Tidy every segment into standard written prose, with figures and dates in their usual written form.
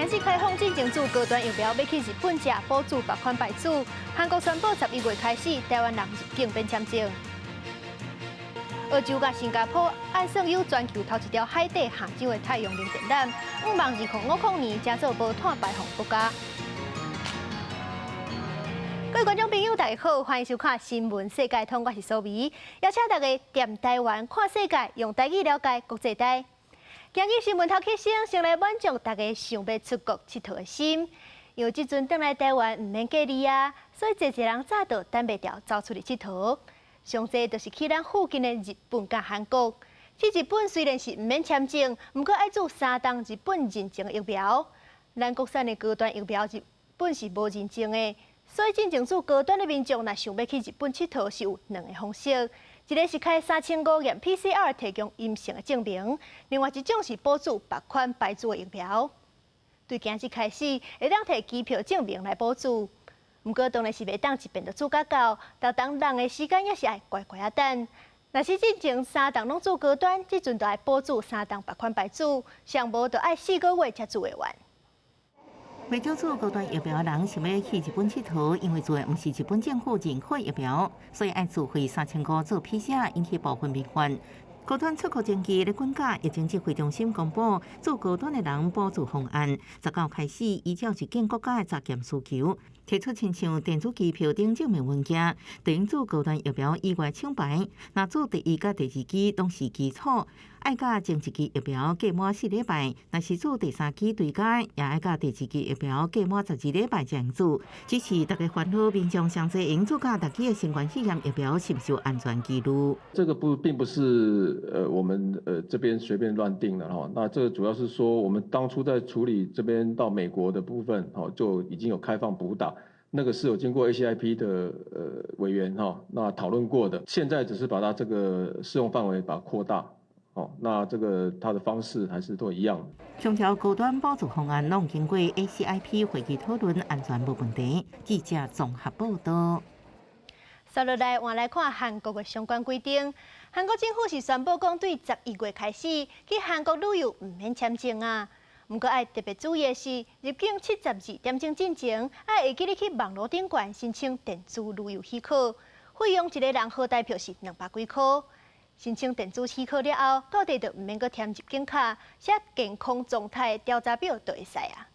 今日開放進前注高端疫苗欲去日本者補注別款牌子。韓國宣布11月開始，台灣人入境免簽證。澳洲佮新加坡按算有全球頭一條海底下甕的太陽能電纜，向望2050年才做無碳排放國家。各位觀眾朋友，大家好，歡迎收看《新聞世界通》，我是蘇眉，邀請大家踮台灣看世界，用台語了解國際台。今日新聞頭起先，先來滿足大家想欲出國𨑨迌的心。因為這陣轉來台灣毋免隔離啊，所以濟濟人早就等袂牢走出去𨑨迌。上濟就是去咱附近的日本佮韓國。去日本雖然是毋免簽證，毋過愛注三針日本認證的疫苗。咱國產的高端疫苗日本是無認證的，所以進前注高端的民眾若想欲去日本𨑨迌，是有兩个方式。一个是開3500驗 PCR 提供陰性的證明，另外一種是補注別款牌子的疫苗。對今日開始，會當提機票證明來補注。毋過當然是袂當一遍就注甲夠，逐冬人的時間也是愛乖乖仔等。若是進前三針攏注高端，這陣就愛補注三針別款牌子，上無就愛4個月才注會完。袂少注高端疫苗的人想欲去日本𨑨迌，因為注的毋是日本政府認可疫苗，所以愛自費3500做 PCR，引起部分民怨。高端出口前期咧滾價，疫情指揮中心公布注高端的人補注方案，19開始依照入境國家的查驗需求，提出親像電子機票等證明文件，等注高端疫苗以外廠牌，若注第一佮第二劑攏是基礎，愛佮前一劑疫苗隔滿4禮拜，若是注第三劑追加，也愛佮第二劑疫苗隔滿12禮拜才能注。只是大家煩惱，民眾上濟用注佮六劑的新冠肺炎疫苗，是毋是有安全疑慮？這個不並不是我們這邊隨便亂定的哈。那這個主要是說，我們當初在處理這邊到美國的部分，就已經有開放補打。那個是有經過 ACIP 的委員哈，那討論過的。現在只是把它這個適用範圍把它擴大，哦，那這個它的方式還是都一樣。強調高端補助方案攏經過 ACIP 會議討論，安全無問題。記者綜合報道。接落來，換來看韓國的相關規定。韓國政府是宣布講，對11月開始去韓國旅遊毋免簽證啊。毋過愛特別注意的是，入境72點鐘進前，愛會記得去網路頂懸申請電子旅遊許可，費用一个人合台票是200幾箍。申請電子許可了後，到地就毋免閣填入境卡，寫健康狀態調查表就會使啊。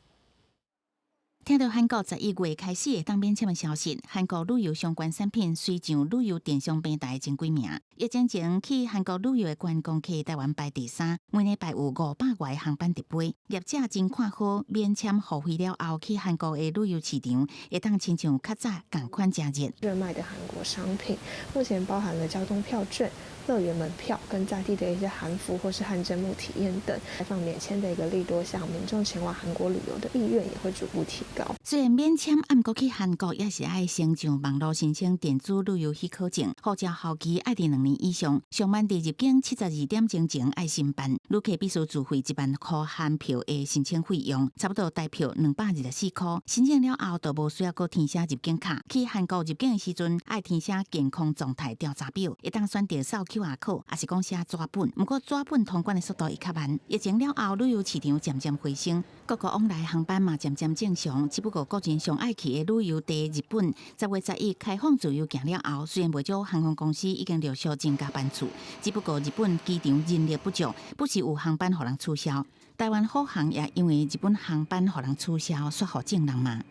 聽到韓國11月開始會當免簽的消息，韓國旅遊相關產品隨上旅遊電商平台前幾名。疫情前去韓國旅遊的觀光客，台灣排第三，每禮拜有500外航班佇飛。業者真看好免簽付費了後去韓國的旅遊市場，會當親像較早仝款誠熱。熱賣的韓國商品，目前包含了交通票券、樂園門票跟在地的一些韓服或是汗蒸幕體驗等。開放免簽的一個利多下，民眾前往韓國旅遊的意願也會逐步提高。雖然免簽，毋過去韓國也是愛先上網路申請電子旅遊許可證，護照效期愛佇2年以上，上慢佇入境72點鐘前愛申辦。旅客必須自費1萬箍韓票的申請費用，差不多台票224箍。申請了後，就無需要閣填寫入境卡。去韓國入境的時陣，愛填寫健康狀態調查表，會當選擇掃 QR code，抑是講寫紙本。毋過紙本通關的速度會較慢。疫情了後，旅遊市場漸漸回升，各國往來航班嘛漸漸正常。只不過國人上愛去的旅遊地日本，10月11開放自由行了後，雖然袂少航空公司已經陸續增加班次，只不過日本機場人力不足，不時有航班予人取消。台灣虎航也因為日本航班予人取消，煞予眾人罵。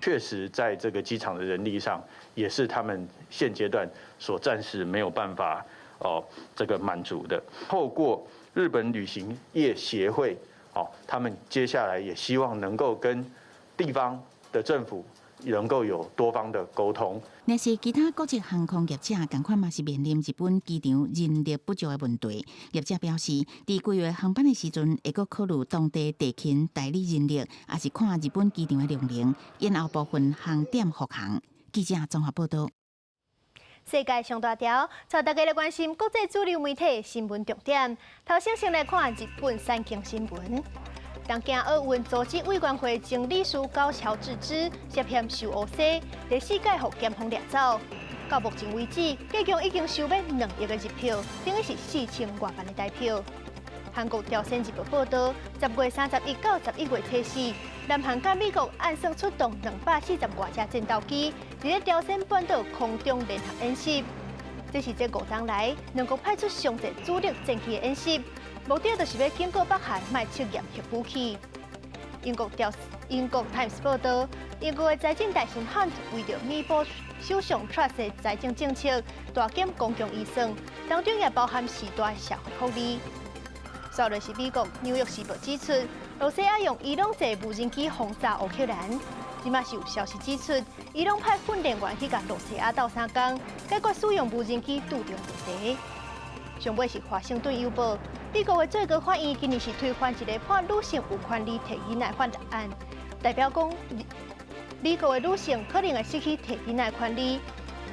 確實，在這個機場的人力上，也是他們現階段所暫時沒有辦法哦，這個滿足的。透過日本旅行業協會，哦，他們接下來也希望能夠跟地方的政府能夠有多方的溝通。若是其他國際航空業者，仝款嘛是面臨日本機場人力不足的問題。業者表示，佇規劃航班的時陣，會閣考慮當地地勤代理人力，抑是看日本機場的量能，延後部分航點復航。記者綜合報道。世界上大條，帶大家來關心國際主流媒體新聞重點。頭先先來看日本產經新聞。東京奧運組織委員會前理事高橋智之涉嫌受烏西，第四屆予檢方掠走。到目前為止，計共已經收欲2億的日票，等於是4000外萬的台票。韓國朝鮮日報報導，10月31到11月初四，南韓佮美國按算出動240外架戰鬥機，佇咧朝鮮半島空中聯合演習。這是這5冬來兩國派出上濟主力戰機的演習，目的就是欲警告北韓莫測驗核武器。英國調英國 Times 報導，英國的財政大臣 Hunt 為著彌補首相 Truss 的財政政策，大減公共預算，當中也包含序大社會福利。煞落是美國紐約時報指出，羅西亞用伊朗製無人機轟炸烏克蘭。這馬是有消息指出，伊朗派訓練員去共羅西亞鬥相共，解決使用無人機拄著問題。上尾是華盛頓郵報，美國的最高法院今年是推翻一个判女性有權利提囡仔的法案，代表講美國的女性可能會失去提囡仔的權利。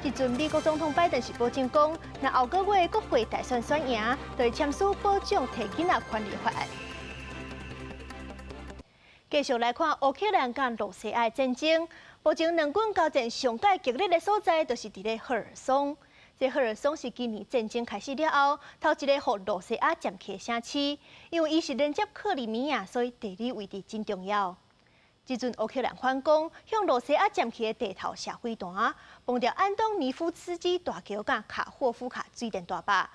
這陣美國總統拜登是保證講，若後個月國會大選選贏，就會簽署保障提囡仔權利法案。繼續來看烏克蘭佮羅西亞的戰爭，目前兩軍交戰上蓋激烈的所在，就是佇咧赫爾松。這赫爾松是今年戰爭開始了後，頭一個予羅西亞佔去的城市，因為伊是連接克里米亞，所以地理位置真重要。這陣烏克蘭反攻，向羅西亞佔去的地頭射飛彈，碰著安東尼夫斯基大橋佮卡霍夫卡水電大壩。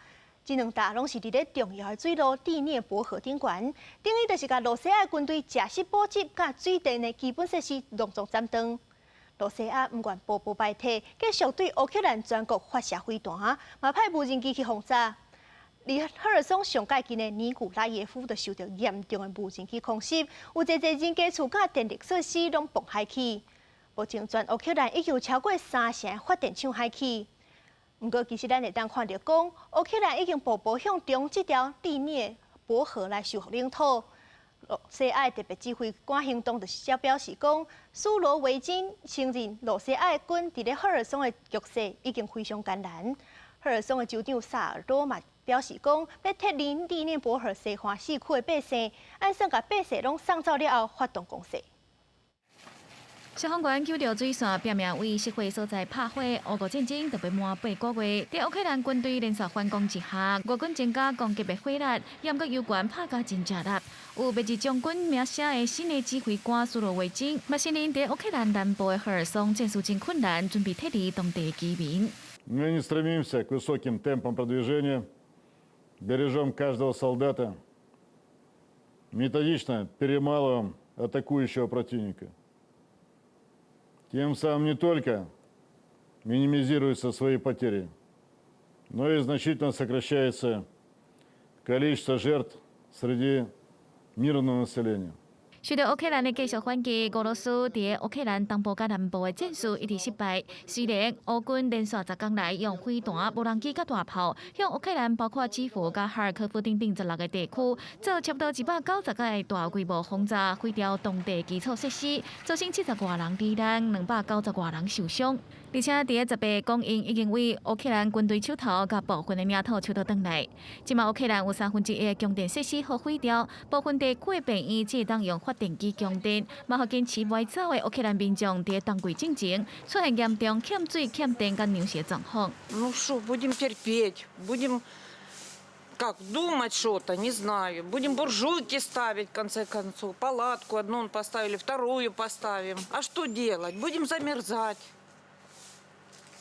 這兩壩攏是佇咧重要的水路第聶伯河頂懸，等於就是共羅西亞軍隊食食補給佮水電的基本設施攏總斬斷。羅西亞毋願步步敗退，繼續對烏克蘭全國發射飛彈，嘛派無人機去轟炸。離赫爾松上蓋近的尼古拉耶夫就受著嚴重的無人機空襲，有濟濟人家厝佮電力設施攏崩海去。目前全烏克蘭已經有超過三成發電廠害去。毋過，其實咱會當看著講，烏克蘭已經步步向中這條第聶伯河來收復領土。羅西亞特別指揮官行動就是表示講，蘇羅維金承認羅西亞軍佇咧赫爾松的局勢已經非常艱難。赫爾松的州長薩爾多嘛表示講，欲撤離第聶伯河西岸四區的百姓，按算共百姓攏送走了後發動攻勢。消防員救著水線，拼命為失火所在拍火。烏俄戰爭就欲滿8個月，佇烏克蘭軍隊連續反攻之下，俄軍增加攻擊的火力，毋過油罐拍甲真正力。有滅日將軍名聲的新的指揮官蘇羅維金，嘛承認佇烏克蘭南部的赫爾松戰事真困難，準備撤離當地居民。 Мы не стремимся к высоким темпам продвижения, бережем каждого солдата, методично перемалываем атакующего противника. Тем самым не только минимизируются свои потери, но и значительно сокращается количество жертв среди мирного населения. 隨著烏克蘭的繼續反擊，俄羅斯佇烏克蘭東部佮南部的戰事一直失敗。雖然烏軍連續10工來用飛彈、無人機佮大炮，向烏克蘭包括基輔佮哈爾科夫等等16個地區，做差不多190個大規模轟炸，毀掉當地基礎設施，造成70外人罹難，290外人受傷。而且佇咧18公英已經為烏克蘭軍隊手頭佮部分的領土搶倒轉來。這馬烏克蘭有1/3的供電設施予毀掉，部分地區的病院只會當用發電機供電，嘛予堅持袂走的烏克蘭民眾佇冬季進前出現嚴重欠水、欠電佮糧食的狀況。 Ну что, будем терпеть, будем как думать что-то, не знаю. Будем буржуйки ставить, в конце концов. Палатку одну поставили, вторую поставим. А что делать? Будем замерзать.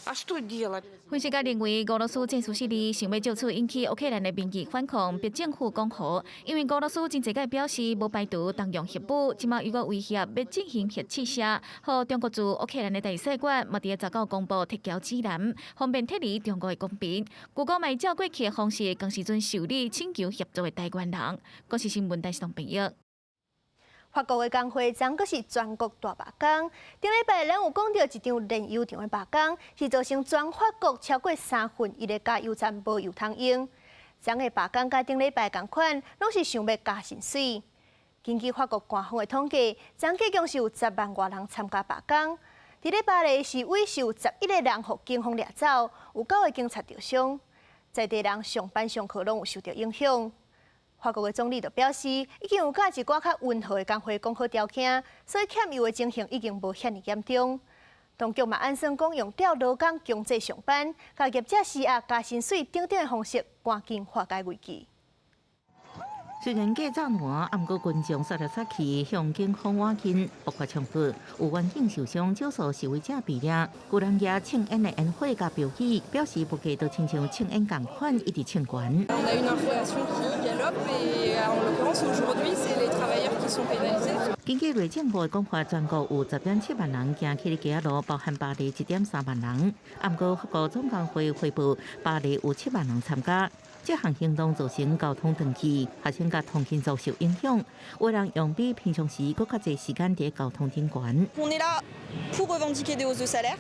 А что делать? 分析家認為，俄羅斯戰事失利，想欲藉此引起烏克蘭的民意反抗，逼政府講和。因為俄羅斯真濟擺表示無排除動用核武，這馬又閣威脅欲進行核試射。予中國駐烏克蘭的大使館嘛，佇19公布撤僑指南，方便撤離中國的公民。據講嘛照過去的方式，仝時陣受理請求協助的台灣人。國視新聞台視朋友。法國的工會昨閣是全國大罷工。頂禮拜咱有講著一場煉油廠的罷工，是造成全法國超過1/3的加油站無油通用。昨的罷工佮頂禮拜仝款，攏是想欲加薪水。根據法國官方的統計，昨計共是有10萬外人參加罷工。佇咧巴黎示威是有11個人予警方掠走，有九個警察著傷，在地人上班上課攏有受著影響。法國的總理就表示，已經有佮一寡較溫和的工會講好條件，所以欠油的情形已經無遐爾嚴重。當局嘛按算講用調勞工強制上班，共業者施壓加薪水等等的方式，趕緊化解危機。雖然過走爛，毋過群眾殺來殺去，向警方挖進，爆發衝突，有員警受傷，少數示威者被掠。有人舉聖煙的煙火佮標語，表示物價都親像聖煙仝款，一直衝懸。 On a une inflation qui galope et en l'occurrence aujourd'hui, c'est les travailleurs qui sont pénalisés. 根據內政部的講法，全國有10.7萬人行去街路，包含巴黎1.3萬人。毋過法國總工會匯報，巴黎有7萬人參加。這項行動造成交通斷氣，學生佮通勤族受影響。有人用比平常時閣較濟時間佇交通頂懸。 On est là pour revendiquer des hausses de salaire,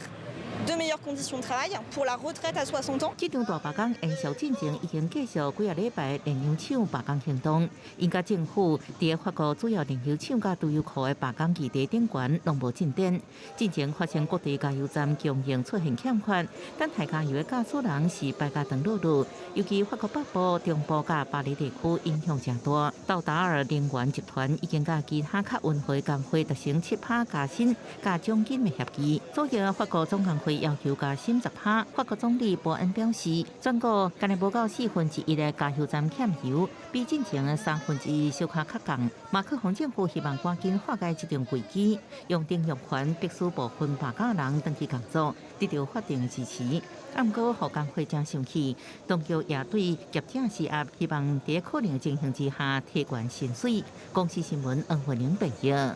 de meilleures conditions de travail, pour la retraite à 60 ans。這場大罷工延續進前已經繼續幾個禮拜煉油廠罷工行動，𪜶佮政府佇法國主要煉油廠佮堆油庫的罷工議題頂懸攏無進展。進前發生各地加油站供應出現欠缺，等待加油的駕駛人是排甲長轆轆。尤其法國北部、中部佮巴黎地區影響誠大。道達爾能源集團已經佮其他較溫和工會達成7趴加薪佮獎金的協議。昨日法國總工會要求加薪10趴。法國總理博恩表示，全國干焦無夠1/4的加油站欠油，比進前的1/3小可較降。馬克宏政府希望趕緊化解這場危機，用頂用權迫使部分罷工人轉去工作，得到法定的支持。毋過，予工會誠生氣，當局也對業者施壓，希望佇可能情形之下提懸薪水。公視新聞黃慧玲報道。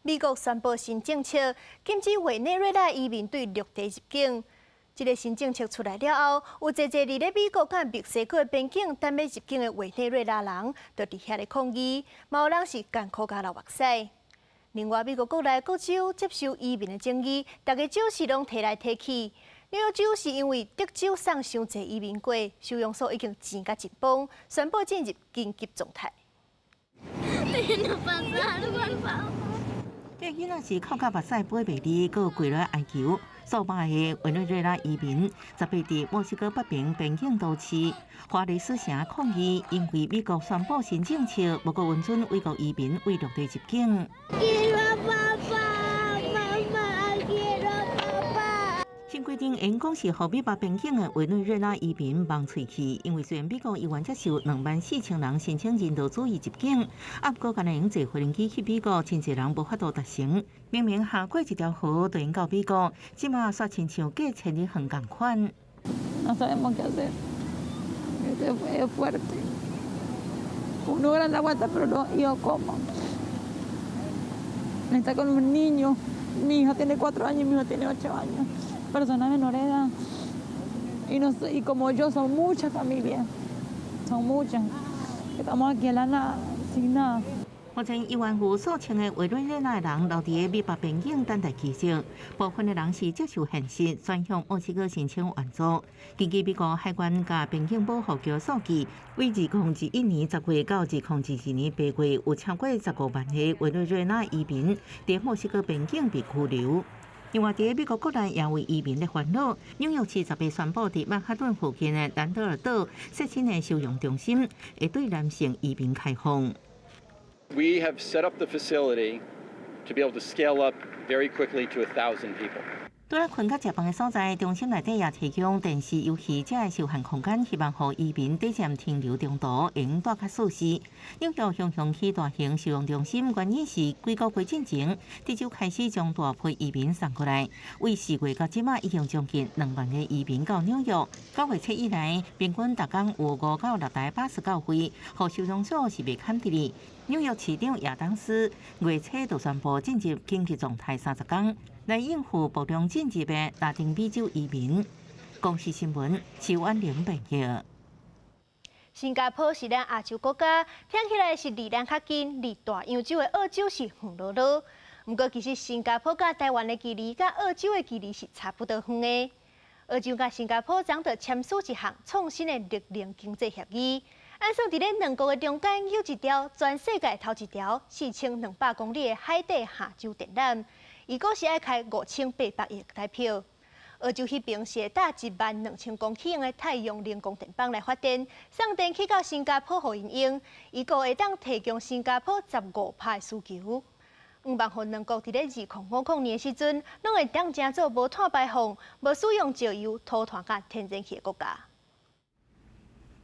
美國宣布新政策，禁止委內瑞拉移民對陸地入境。這个新政策出來了後，有濟濟佇咧美國佮墨西哥邊境等欲入境的委內瑞拉人，就佇遐咧抗議，嘛有人是艱苦共流目屎。另外，美國國內各州接受移民的爭議，逐个州是攏提來提去。紐約州是因為德州送傷濟移民過，收容所已經錢甲緊繃，宣布進入緊急狀態。這囡仔是哭甲目屎飛袂離，閣跪落哀求。數百個委內瑞拉移民18佇墨西哥北邊邊境都市華雷斯城抗議，因為美國宣布新政策，無閣允准違國移民對陸地入境。爸爸媽媽，爸爸。新規定𪜶講是予美墨邊境的委內瑞拉移民蒙喙齒，因為雖然美國猶原接受24,000人申請人道主義入境，啊，毋過干焦會用坐飛機去美國，真濟人無法度達成。明明跨過一條河就會到美國，這馬煞親像隔千里遠仝款。 No sabemos qué hacer. Es fuerte. Uno grande aguanta, pero no, yo cómo. Está con un niño. Mi hija tiene 4 años y mi hijo tiene 8 años. Personas menores de edad. Y, no, y como yo, son muchas familias. Son muchas. Estamos aquí en la nada, sin nada. 目前猶原有數千个委內瑞拉人留佇美墨邊境等待奇蹟，部分的人是接受現實，轉向墨西哥申請援助。根據美國海關佮邊境保護局數據，對2021年10月到2022年8月，有超過15萬個委內瑞拉移民佇墨西哥邊境被拘留。另外，佇美國國內也為移民咧煩惱。紐約市10日宣布，佇曼哈頓附近的蘭德爾島設新的收容中心，會對男性移民開放。 We have set up the facility to be able to scale up very quickly to 1,000 people. 除了睏佮食飯的所在，中心內底也提供電視遊戲這个休閒空間，希望予移民短暫停留中途會用蹛較舒適。紐約熊熊起大型收容中心，原因是幾個月進前，德州開始將大批移民送過來，對4月到這馬已經將近2萬個移民到紐約。9月初以來，平均逐工有5到6台巴士到會，予收容所是袂堪得的。紐約市長亞當斯月初就宣布進入緊急狀態30工，來應付大量進入的拉丁美洲移民。公視新聞，徐婉玲報道。新加坡是咱亞洲國家，聽起來是離咱較近，離大洋洲的澳洲是遠囉囉。毋過其實新加坡佮台灣的距離，佮澳洲的距離是差不多遠的。澳洲佮新加坡昨就簽署一項創新的綠能經濟協議，按算佇咧兩國的中間有一條全世界頭一條4200公里的海底下洲電纜，預估是愛開5800億台票。澳洲彼爿是會搭1萬2000公頃的太陽能光電板來發電，送電去到新加坡予𪜶用，預估會當提供新加坡15%的需求。向望予兩國佇咧2050年的時陣，攏會當成做無碳排放、無使用石油、塗炭佮天然氣的國家。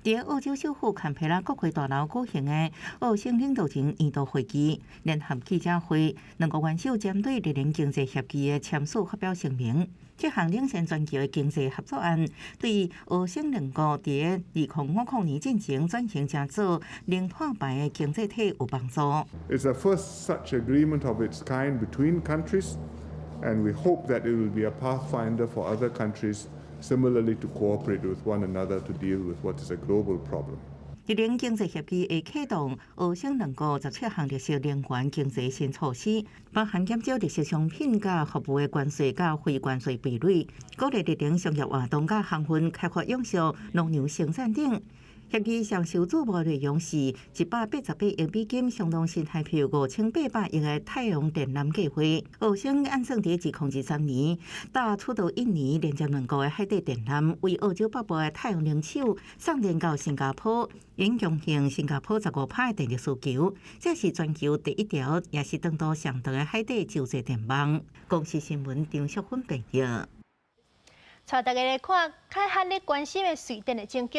佇澳洲首府坎培拉國會大樓舉行的澳新領導人年度會議聯合記者會，兩國元首針對綠能經濟協議的簽署發表聲明。這項領先全球的經濟合作案，對澳新兩國佇2050年進前轉型成做零碳排的經濟體有幫助。 It's the first such agreement of its kind between countries, and we hope that it will be a pathfinder for other countries similarly to cooperate with one another to deal with what is a global problem. 綠能經濟協議會啟動澳新兩國17項綠色能源經濟新措施，包含減少綠色商品佮服務的關稅佮非關稅壁壘，鼓勵綠能商業活動佮航運開發永續農糧生產等。協議上首注目內容是188億美金，相當新台幣5800億的太陽電纜計劃。澳新按算佇2023年，搭取道印尼連接兩國的海底電纜，為澳洲北部的太陽能廠送電到新加坡，影響性新加坡15%的電力需求。這是全球第一條，也是長度上長的海底洲際電網。公視新聞張淑芬編譯。帶大家來看，較罕咧關心的瑞典的政局。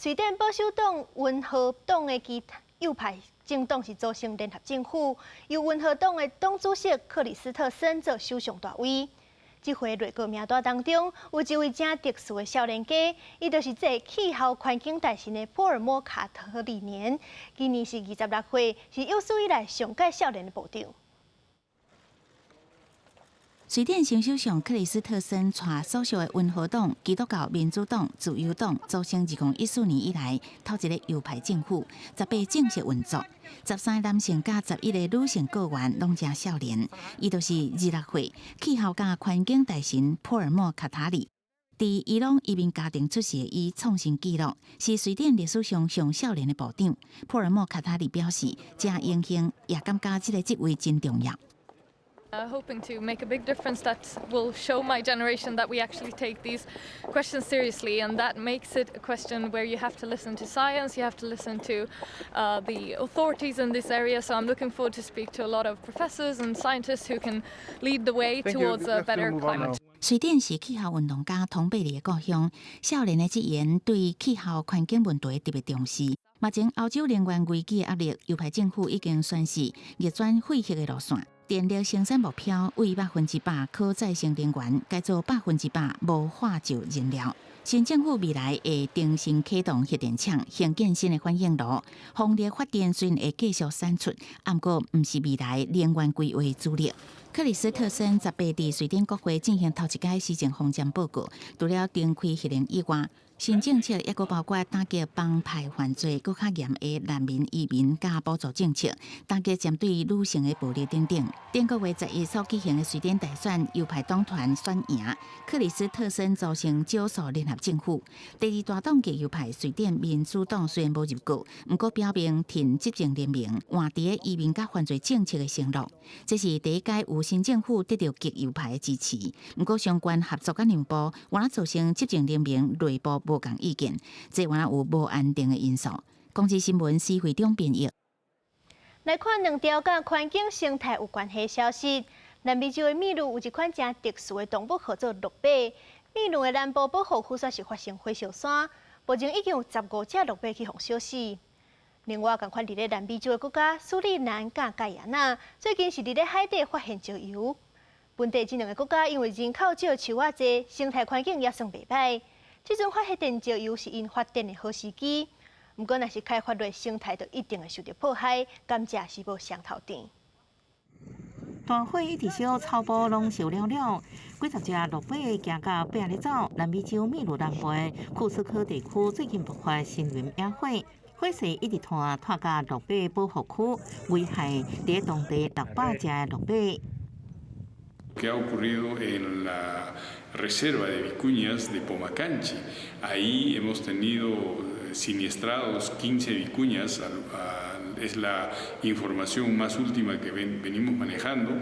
瑞典保守黨、溫和黨的極右派政黨是組成聯合政府，由溫和黨的黨主席克里斯特森做首相大位。這回內閣名單當中，有一位誠特殊的少年家，伊就是這个氣候環境大臣的波爾莫卡特里年，今年是26歲，是有史以來上蓋少年的部長。瑞典新首相克里斯特森帶所屬的溫和黨、基督教民主黨、自由黨組成2014年以來頭一个右派政府，18正式運作。13个男性佮11个女性閣員攏誠少年，伊就是26歲氣候佮環境大臣普爾莫卡塔里。佇伊朗移民家庭出世的伊創新紀錄，是瑞典歷史上上少年的部長。普爾莫卡塔里表示，誠榮幸，也感覺這个職位真重要。 Hoping to make a big difference that will show my generation that we actually take these questions seriously, and that makes it a question where you have to listen to science, you have to listen to the authorities in this area. So I'm looking forward to speak to a lot of professors and scientists who can lead the way towards a better climate. 瑞典是氣候運動家湯貝利的故鄉，少年的職員對氣候環境問題特別重視。目前歐洲能源危機的壓力，右派政府已經宣示逆轉廢核的路線。電力生產目標為100%可再生能源，改做100%無化石燃料。新政府未來會重新啟動核電廠，興建新的反應爐。風力發電雖然會繼續產出，毋過毋是未來能源規劃主力。克里斯特森18佇瑞典國會進行頭一擺施政方針報告，除了重開核能以外，新政策抑閣包括打擊幫派犯罪、閣較嚴的難民移民佮補助政策，打擊針對女性的暴力等等。頂個月11所舉行的瑞典大選，右派黨團選贏，克里斯特森組成少數聯合政府。第二大黨極右派瑞典民主黨雖然無入閣，毋過表明挺執政聯盟，換佇移民佮犯罪政策的承諾。這是第一擺有新政府得著極右派的支持，毋過相關合作佮讓步，有可造成執政聯盟內部無仝意見，這有可有無安定的因素。公視新聞施會長編譯。來看兩條佮環境生態有關係的消息。南美洲的秘魯有一款誠特殊的動物，號做駱馬。秘魯的南部保護區煞是發生火燒山，目前已經有15隻駱馬去予燒死。另外，仝款佇咧南美洲的國家蘇里南佮蓋亞那，最近是佇咧海底發現石油。問題這兩个國家因為人口少、樹仔濟，生態環境也算袂䆀。這陣發現石油是𪜶發展的好時機，毋過若是開發落生態，就一定會受著破壞，甘蔗是無雙頭甜。大火一直燒，草埔攏燒了了，幾十隻駱馬驚甲壁咧走。南美洲秘魯南部的庫斯科地區最近爆發森林野火，火勢一直拖拖到駱馬保護區，危害佇當地600隻駱馬。 Que ha ocurrido en la reserva de vicuñas de Pomacanchi. Ahí hemos tenido siniestrados 15 vicuñas, es la información más última que venimos manejando.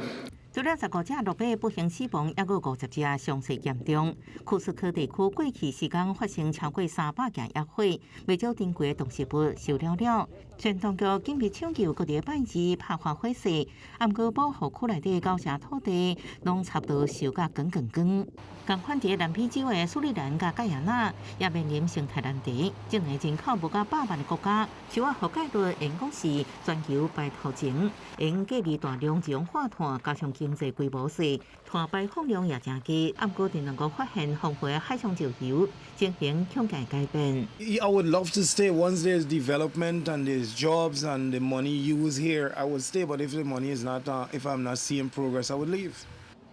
除了15隻駱馬不幸死亡，抑閣50隻傷勢嚴重。庫斯科地區過去時間發生超過300件野火，袂少珍貴的動植物燒了了。雖然當局緊急搶救，閣佇拜二拍破火勢，毋過保護區內底九成土地攏差不多燒甲光光光。仝款佇南美洲的蘇里南佮蓋亞納也面臨生態難題，這兩个人口無到百萬的國家，樹仔覆蓋率會講是全球排頭前，因隔離大量二氧化碳，加上經濟規模細，碳排放量也誠低。毋過，能夠發現豐富的海上石油，情形恐驚改變。 I would love to stay once there's development and there's jobs and the money used here, I would stay. But if the money is not, if I'm not seeing progress, I would leave.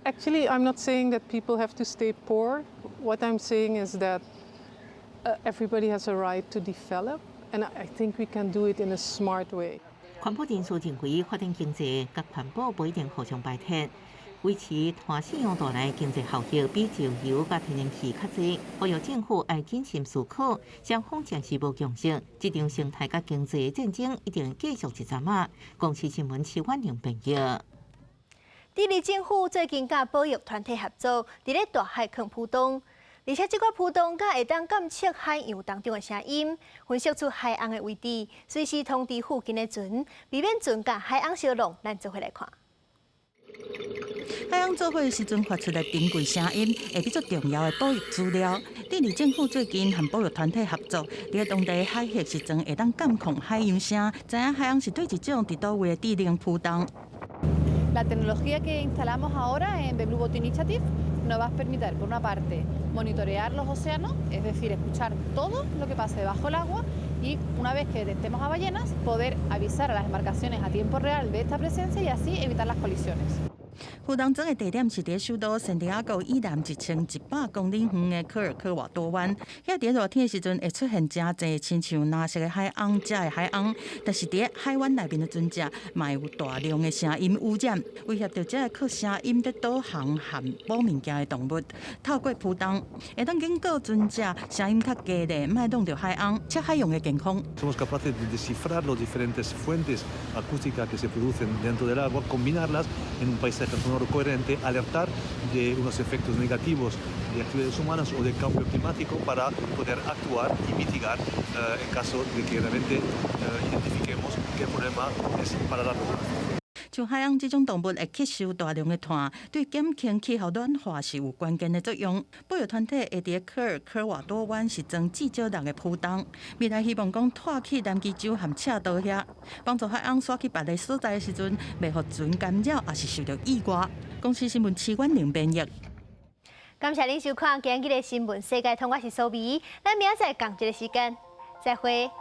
Actually, I'm not saying that people have to stay poor. What I'm saying is that everybody has a right to develop, and I think we can do it in a smart way. 環保人士認為，發展經濟佮環保無一定互相排斥，維持碳使用帶來經濟效益比石油佮天然氣較濟。呼籲政府愛謹慎思考，雙方暫時無共識，這場生態佮經濟戰爭一定繼續一陣仔。公視新聞徐婉玲編譯。智利政府最近佮保育團體合作，佇咧大海囥浮筒，而且這個浮筒閣會當監測海洋當中的聲音，分析出海鰪的位置，隨時通知附近的船，避免船佮海鰪相挵。咱做伙來看。海鰪做伙時陣發出的珍貴聲音，會變做重要的保育資料。智利政府最近和保育團體合作，佇當地海域實裝會當監控海洋聲，知影海鰪是佗一種佇佗位的智能浮筒。 La tecnología que instalamos ahora en The Blue Boat Initiative nos va a permitir, por una parte, monitorear los océanos, es decir, escuchar todo lo que pase bajo el agua y, una vez que detectemos a ballenas, poder avisar a las embarcaciones a tiempo real de esta presencia y así evitar las colisiones. 浮筒裝的地點是佇首都聖地亞哥以南1100公里遠的科爾科瓦多灣。遐佇熱天的時陣會出現誠濟親像藍色的海鰪、遮的海鰪，但是佇海灣內面的船隻嘛會有大量的聲音污染，威脅著這个靠聲音佇導航和捕物件的動物。透過浮筒，會當警告船隻聲音較低咧，莫挵著海鰪，測海洋的健康。 Somos capaces de descifrar las diferentes fuentes acústicas que se producen dentro del agua, combinarlas en un paisaje sonoro coherente, alertar de unos efectos negativos de actividades humanas o de cambio climático para poder actuar y mitigar en caso de que realmente identifiquemos que el problema es para largo plazo. 像海鰪這種動物會吸收大量的碳，對減輕氣候暖化是有關鍵的作用。保育團體會佇科爾科瓦多灣實裝至少六个浮筒，未來希望講拖去南極洲和赤道遐，幫助海鰪徙去別个所在的時陣，袂予船干擾，抑是受著意外。公視新聞徐婉玲編譯。感謝您收看今日的新聞世界通，我是蘇美，咱明仔載仝一个時間，再會。